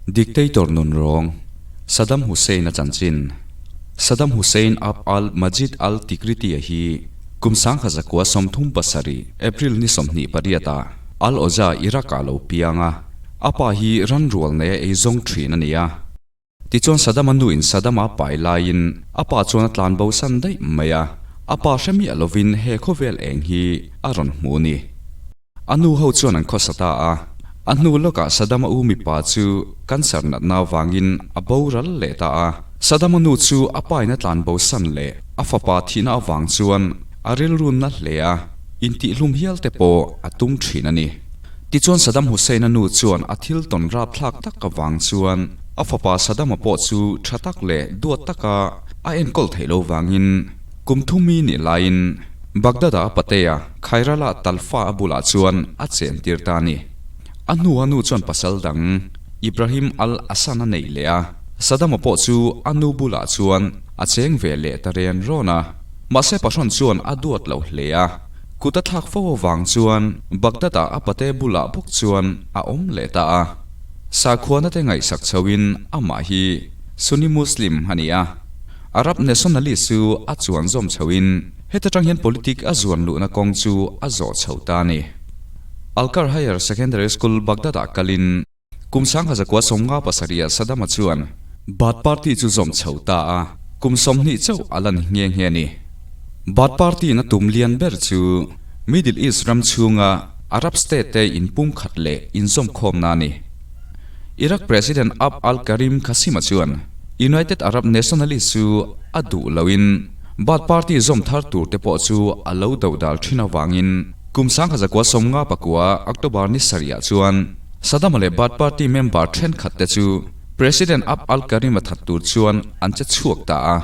Dictator nun rawng, Saddam Hussein-a chanchin. Saddam Hussein Abd al-Majid al-Tikriti-a hi kum 1937, April ni 28-ah Al-Oza, Iraq-ah a lo piang a. A pa hi ran rual neia ei zawng thin a ni a. Tichuan Saddam-a nuin Saddam-a pai laiin a pa chuan a tlan bo san daih mai a, a pa hre miah lovin he khawvel eng hi a rawn hmu ni. A nu ho chuan an khawsa ta a, a hnu lawkah Saddam-a u mipa chu cancer natna avangin a boral leh ta a. Saddam-a nu chu a pain a tlan bo san leh a fapa thihna avang chuan a rilru na hle a, intihhlum hial te pawh a tum thin a ni. Tichuan Saddam Hussein-a nu chuan a thil tawn rapthlak tak avang chuan a fapa Saddam-a pawh chu tha tak leh duat taka a enkawl theih lo vangin kum thumi nih laiin Baghdad-a a patea Khairallah Talfa a bulah chuan a chen tir ta a ni. A hnu a nu chuan pasal dang Ibrahim al-Assan a neih leh a, Saddam-a pawh chu a nu bulah chuan a cheng ve leh ta ren rawn a. Mahse pahrawn chuan a duat lo hle a. Kut a thlak fo avang chuan Baghdad-ah a pate bulah bawk chuan a awm leh ta a. Sakhuana te ngaihsak chhoin amah hi Sunni Muslim a ni a. Arab nationalist chu a chuan zawm chhoin heta tang hian politic a zuan luhna kawng chu a zawh chho ta a ni. Al-Kar Higher Secondary School Baghdad-ah kalin Kum 1957 Saddam-a chuan Baath Party chu zawm chho ta a, kum 20 chauh a la ni nghe nghe a ni. Baath Party-in a tum lian ber chu Middle East ram chhunga Arab state te inpumkhat leh inzawmkhawmna a ni. Iraq President Abd al-Karim Qasim-a chuan United Arab Nationalist chu a duh loin Baath Party zawm thar tur te pawh chu a lo dodal thin avangin kum 1959 October ni sarihah chuan Saddam-a leh Baath Party member thenkhat te chu President Abd al-Karim-a that tur chuan an che chhuak ta a.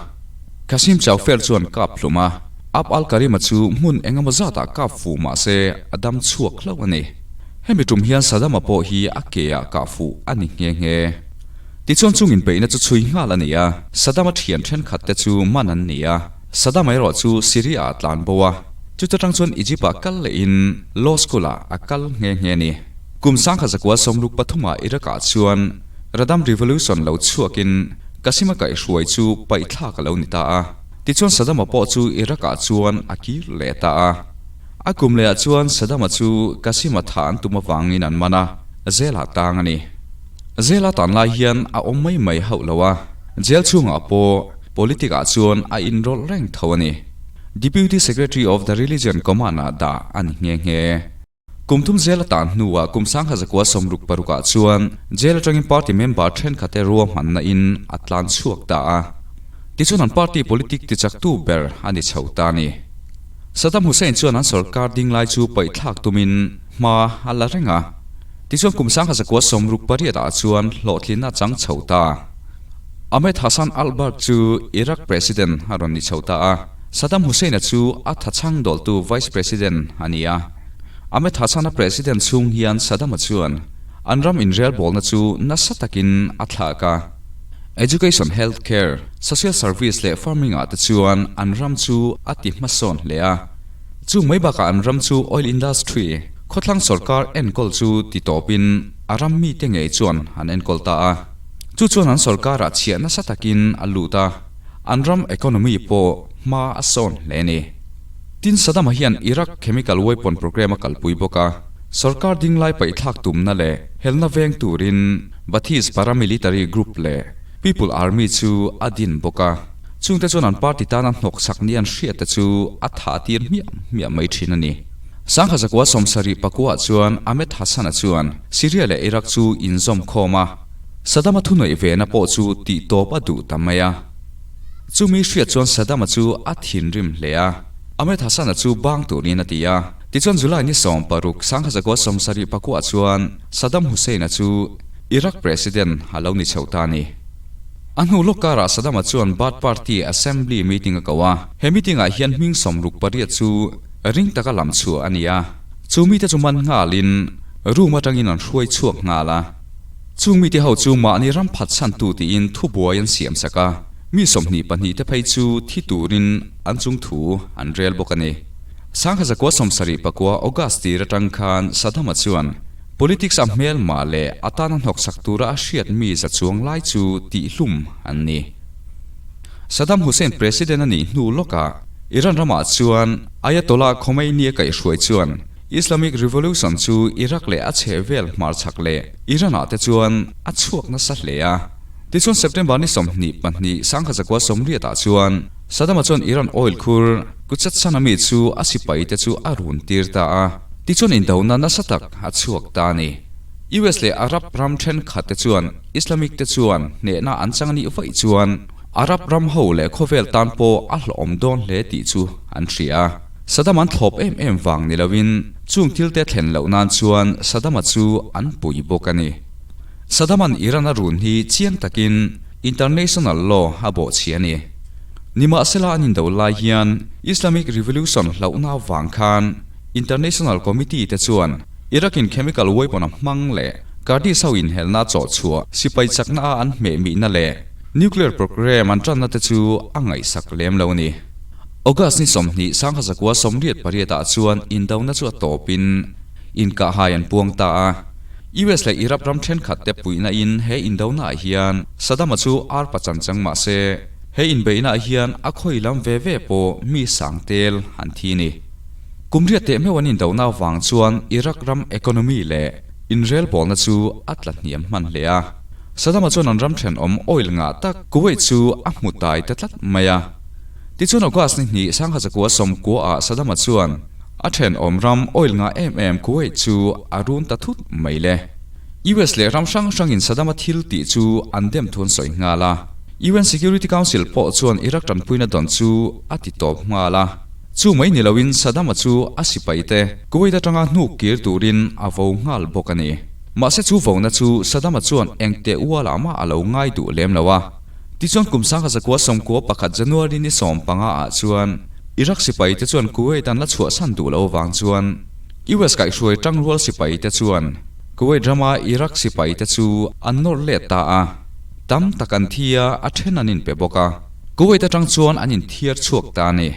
Qasim Chaufer chuan kap hlum a, Abd al-Karim-a chu hmun eng emaw zatah kap fuh mah se a dam chhuak hlauh a ni. Hemi tum hian Saddam-a pawh hi a ke ah kah fuh a ni nghe nghe. Tichuan chung inbeihna chu chhui nghal a ni a, Saddam-a thian thenkhat te chu man an ni a, Saddam-a erawh chu Syria-ah a tlan bo a, chuta tang chuan Egypt-ah kal lehin Law School-ah a kal nghe nghe a ni. Kum 1963 ah Iraq-ah chuan Radam Revolution lo chhuakin Qasim-a kaihhruai chu paihthlak a lo ni ta a. Tichuan Saddam-a pawh chu Iraq-ah chuan a kir leh ta a. A kum lehah chuan Saddam-a chu Qasim-a thah an tum avangin an man a, jail-ah tang a ni. Jail-a tan lai hian a awm mai mai hauh lo a, jail chhungah pawh politic-ah chuan a inrawlh reng tho a ni. Deputy Secretary of the Religion Command-ah dah a ni nghe nghe. Kum thum zel a tan hnuah kum 1966 ah chuan jail atangin party member thenkhat te ruahmanna in a tlan chhuak ta a. Tichuan an party politic tichaktu ber a ni chho ta a ni. Saddam Hussein chuan an sorkar ding lai chu paihthlak tumin hma a la reng a. Tichuan kum 1968 ah chuan hlawhtlinna a chang chho ta. Ahmed Hassan al-Bakr chu Iraq president a rawn ni chho ta a. Saddam Hussein-a chu a thachhang dawltu vice president a ni a. Ahmed Hassan-a president chhung hian Saddam-a chuan an ram inrelbawlna chu nasa takin a thlak a. Education, health care, social service leh farming-ah te chuan an ram chu a ti hmasawn hle a. Chung mai bakah an ram chu oil industry, khawthlang sorkar enkawl chu ti tawpin a ram mite ngei chuan an enkawl ta a. Chu chuan an sorkarah chhiah nasa takin a lut a, an ram economy pawh hma a sawn hle a ni. Tin, Saddam-a hian Iraq chemical weapon program a kalpui bawk a, sorkar dinglai paihthlak tumna leh helna veng turin Baathist paramilitary group leh People Army chu a din bawk a, chungte chuan an party tana hnawkchak ni an hriat te chu a thah tir hmiah hmiah mai thin a ni. 1979 chuan Ahmed Hassan-a chuan Syria leh Iraq chu inzawm khawm a, Saddam-a thuneih vena pawh chu tihtawp a duh ta mai a. Chumi hriat chuan Saddam-a chu a thinrim hle a, Ahmed Hassan-a chu bang turin a ti a. Tichuan July ni 16, 1979 chuan Saddam Hussein-a chu Iraq President a lo ni chho ta a ni. A hnu lawk karah Saddam-a chuan Baath Party Assembly meeting a ko a, he meeting-ah hian hming 68 chu ring taka lam chhuah a ni a. Chu mite chu man nghalin room atangin an hruai chhuak nghal a. Chung mite ho chu mahni ram phatchhantu tiin thubuai an siam sak a. Mi 22 te phei chu thi turin an chung thu an rel bawk a ni. 1979 August tir atang khan Saddam-a chuan politics a hmelmah leh a tana hnawksak tura a hriat mi za chuang lai chu tihhlum an ni. Saddam Hussein President a nih hnu lawkah Iran ramah chuan Ayatollah Khomeini a kaihhruai chuan Islamic Revolution chu Iraq leh a chhehvel hmarchhak leh Iran-ah te chuan a chhuak nasa hle a. Tichuan September ni 22, 1980 ah chuan Saddam-a chuan Iran oil khur Kuchatsan a mi chu a sipai te chu a run tir ta a, tichuan indona nasa tak a chhuak ta a ni. US leh Arab ram thenkhat te chuan Islamic te chuan hnehna an chang anih vaih chuan Arab ram ho leh khawvel tan pawh a hlawhawm dawn hle tih chu an hria. Saddam an thlawp em em vang ni loin chung thil te thlen loh nan chuan Saddam-a chu an pui bawk a ni. Saddam-a'n Iran a run hi chiang takin international law a bawhchhi a ni. Nimahsela an indo lai hian Islamic Revolution hlauhna avang khan International Committee te chuan Iraq-in chemical weapon a hmang leh Kurdish ho inhelna chawhchhuah sipai chakna a an hmehmihna leh nuclear program an tanna te chu a ngaihsak lem lo a ni. August ni 20, 1988 ah chuan indona chu a tawpin inkahhai an puang ta a. US leh Iraq ram thenkhat te puihna in he indona ah hian Saddam-a chu ar pachan chang mah se, he inbeihna ah hian a khawi lam ve ve pawh mi sang tel an thi ni. Kum riat teh meuh an indona avang chuan Iraq ram economy leh inrelbawlna chu a tla hniam hman hle a. Saddam-a chuan an ram thenawm oil ngah tak Kuwait chu a hmu tai ta tlat mai a. Tichuan August ni hnih 1990 ah Saddam-a chuan A thenawm ram oil ngah em em Kuwait chu a run ta thut mai le. US leh ram hrang hrangin Saddam-a thil tih chu an dem thu an sawi nghal a. UN Security Council pawh chuan Iraq tanpuina dawn chu a ti tawp nghal a. Chu mai ni loin Saddam-a chu a sipaite Kuwait atanga hnuk kir turin a vo nghal bawk a ni. Mahse chu vona chu Saddam-a chuan engteh ualah mah a lo ngai duh lem lo a. Tichuan kum 1991 January ni 15 ah chuan Iraq sipai te chuan Kuwait an la chhuahsan duh lo vang chuan US kaihhruai tangrual sipai te chuan Kuwait rama Iraq sipai te chu an nawr let ta a, tam tak an thi a, a then an inpe bawk a. Kuwait atang chuan an inthiar chhuak ta a ni.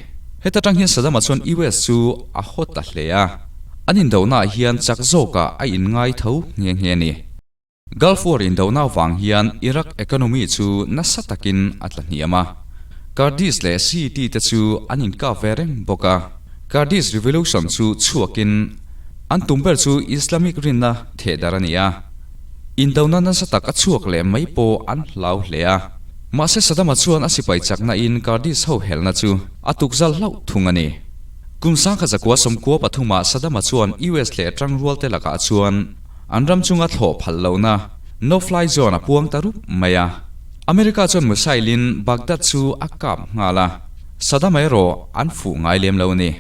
Heta tang hian Saddam-a chuan US chu a haw ta hle a, an indohnaah hian chak zawkah a inngai tho nghe nghe a ni. Gulf War indohna vang hian Iraq economy chu nasa takin a tla hniam a. Kurdish leh Shiite te chu an inkap ve reng bawk a. Kurdish revolution chu chhuakin an tum ber chu Islamic rinna thehdar a ni a. Indona nasa tak a chhuak leh mai pawh an hlau hle a. Mahse Saddam-a chuan a sipai chakna in Kurdish ho helna chu a tukzal hlauh thung a ni. Kum 1993 ah Saddam-a chuan US leh tangrual te lakah chuan An ram chunga thlawh phal lohna No Fly Zone a puang ta rup mai a. America chuan missile in Baghdad chu a kap nghal a, Saddam erawh an fuh ngai lem lo a ni.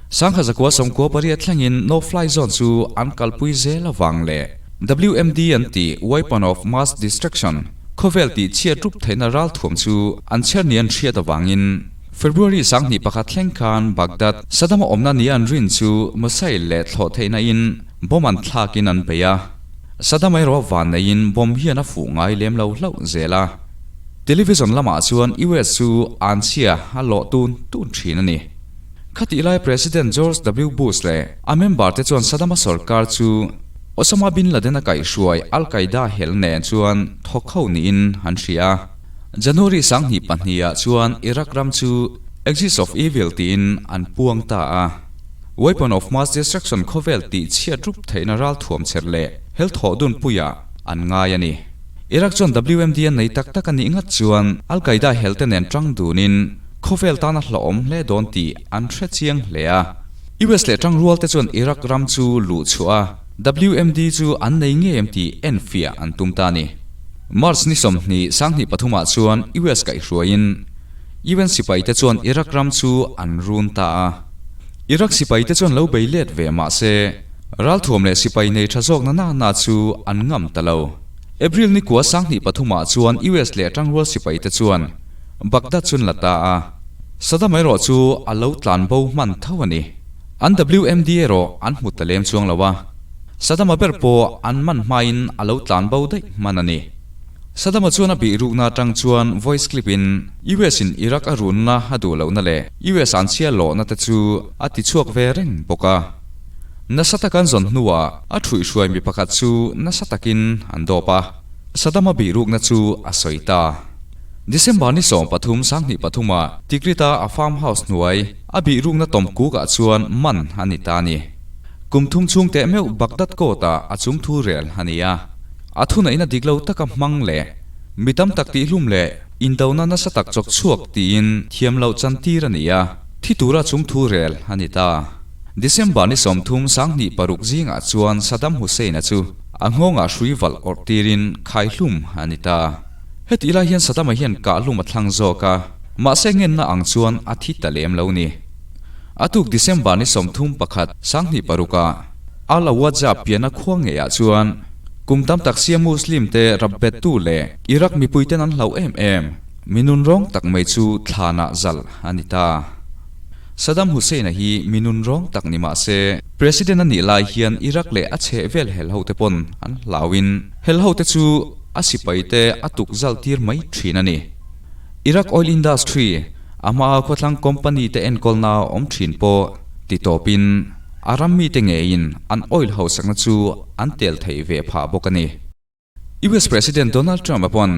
1998 thlengin No Fly Zone chu an kalpui zel avang leh WMD an tih Weapon of Mass Destruction, khawvel tih chhiat rup theihna ralthuam chu an chher ni an hriat avangin February 21 thleng khan Baghdad, Saddam-a awmna ni an rin chu missile leh thlawh theihna in Bomb an thlakin an bei a, Saddam erawh van neiin bomb hian a fuh ngai lem lo hlauh zel a. Television lamah chuan US chu an chhia a lawh tun tun thin a ni. Khatih lai President George W. Bush leh a member te chuan Saddam-a sorkar chu Osama bin Laden-a kaihhruai Al Qaeda hel nen chuan thawk ho niin an hria a. January 22 ah chuan Iraq ram chu Axis of Evil tiin an puang ta a. Weapon of Mass Destruction khawvel tih chhiat rup theihna ralthuam chher leh hel thawh dun puiah an ngai a ni. Iraq chuan WMD an nei tak tak a nih ngat chuan Al Qaeda hel te nen tang dunin khawvel tan a hlauhawm hle dawn tih an hre chiang hle a. US leh tangrual te chuan Iraq ram chu luh chhuah a, WMD chu an nei ngei em tih enfiah an tum ta a ni. March ni 20, 2003 ah chuan US kaihhruaiin UN sipai te chuan Iraq ram chu an run ta a. Iraq sipai te chuan lo bei let ve mah se, ralthuam leh sipai nei tha zawk na na na chu an ngam ta lo. April ni kua 23 ah chuan US leh tangrual sipai te chuan Baghdad chu an la ta a, Saddam erawh chu a lo tlan bo hman tho a ni. An WMD erawh an hmu ta lem chuang lo a, Saddam-a ber pawh an man hmain a lo tlan bo daih hman a ni. Saddam-a chuan a bih rukna atang chuan voice clip in US in Iraq a runna a duh lohna leh US an chhia lawhna te chu a ti chhuak ve reng bawk a. Nasa taka an zawn hnuah a thuihhruai mi pakhat chu nasa takin an dawp a, Saddam-a bih rukna chu a sawi ta. December ni 13 23 ah Tikrit-a a farm house hnuai a bih rukna tawm kukah chuan man a ni ta a ni. Kum thum chhung teh meuh Baghdad court-ah a chung thu rel a ni a. A thuneihna dik lo taka hmang leh mi tam tak tihhlum leh indona nasa tak chawk chhuak tiin thiam loh chantir a ni a, thi tura chung thu rel a ni ta. December ni 30 26 zingah chuan Saddam Hussein-a chu a nghawngah hrui valh awrh tirin khaihlum a ni ta. Hetih lai hian Saddam-a hian kahhlum a thlang zawk a, mahse ngenna ang chuan a thi ta lem lo ni. A tuk December ni 31 26 ah Al-Awadja pianna khua ngeiah chuan kum tam tak Shia Muslim te rapbettu leh Iraq mipuiten an hlauh em em mi nunrawng tak mai chu thlanah zalh a ni ta. Saddam Hussein-a hi mi nunrawng tak ni mah se President a nih lai hian Iraq leh a chheh vel hel hote pawn an hlauhin hel hote chu a sipaite a tuk zalh tir mai thin a ni. Iraq Oil Industry, a hmaa khawthlang company te enkawlna awm thin pawh ti tawpin a ram mite ngeiin an oil hausakna chu an tel theih ve phah bawk a ni. US President Donald Trump-a pawn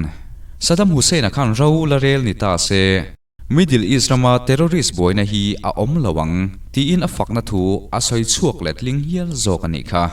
Saddam Hussein-a khan ro la rel ni ta se, Middle East rama terrorist buaina hi a awm lo ang tiin a fakna thu a sawi chhuak letling hial zawk a nih kha.